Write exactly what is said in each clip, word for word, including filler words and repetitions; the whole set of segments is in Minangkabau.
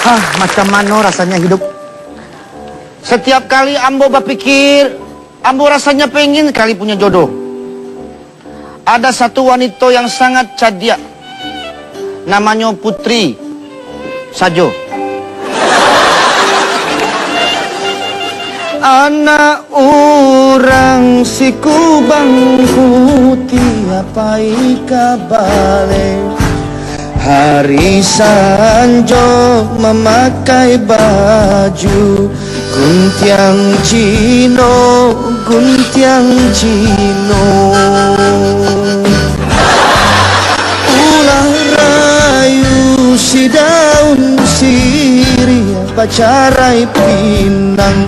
Ah, macam mano rasanya hidup? Setiap kali ambo bapikir, ambo rasanya pengen sekali punya jodoh. Ada satu wanita yang sangat cadiak, namanyo Putri sajo. Anak urang Sikubang, tiap pai ka baleh, hari sanjo mamakai baju guntiang Cino, guntiang Cino. Ulah rayu si daun siriah, bacarai pinang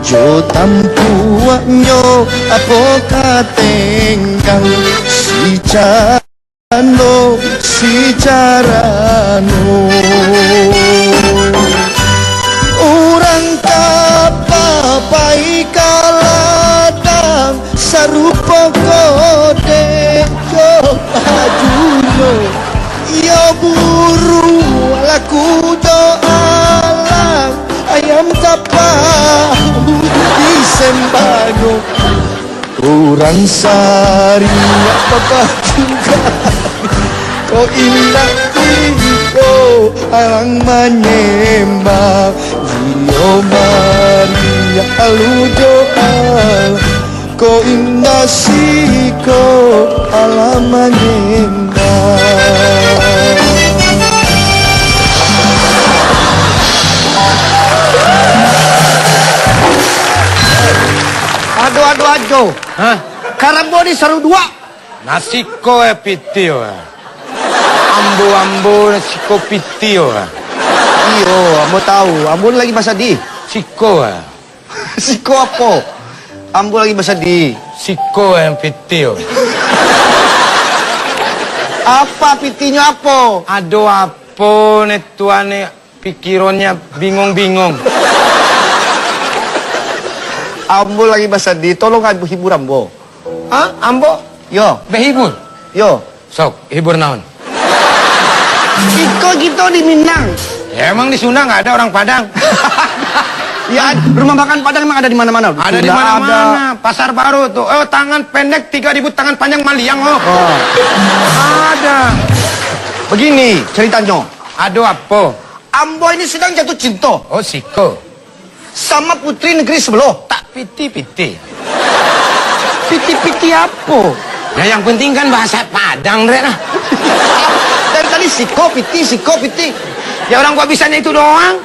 jo tampuaknyo, apo ka tenggang si cando, si carano. Urang ka papai ka ladang, sarupo kode jo bajunyo. Iyo buru laku jo alang, ayam ka pahu di sembanyo. Urang sariak bapacukan, ko indak iko alang manyembah. Iyo mariak alu jo alang, ko indak siko alang manyembah. Aduh, aduh, aduh. Hah? Karambau ni saru duo. Nah, siko, eh, pitih, eh. Ambo-ambo, nah, siko pitih, eh. Iyo, ambo tahu. Ambo ni lagi basadih. Siko, eh. Siko apo? Ambo lagi basadih. Siko yang pitih, eh. Apa pitihnyo apo? Ado apo, ne, tuan, ne? Pikironyo bingung-bingung. Ambo lagi basadih, tolong hibur ambo. Hah? Ambo? Yo. Bahibur? Yo. Sok, hibur naon? Iko kito di Minang. Ya, emang di Sunda nggak ada orang Padang? Ya, rumah makan Padang emang ada di mana-mana. Ada di mana-mana. Pasar Baru tuh. Oh, tangan pendek tiga ribu, tangan panjang maliang, oh. Oh. Ada. Begini ceritanyo. Ado apo? Ambo ini sedang jatuh cinta. Oh, siko. Sama putri negeri sebelah. Tak piti-piti. Piti-piti apo? Ya, yang penting kan bahasa Padang, Rek, lah. Dari tadi siko piti, siko piti. Ya, orang gua bisanya itu doang.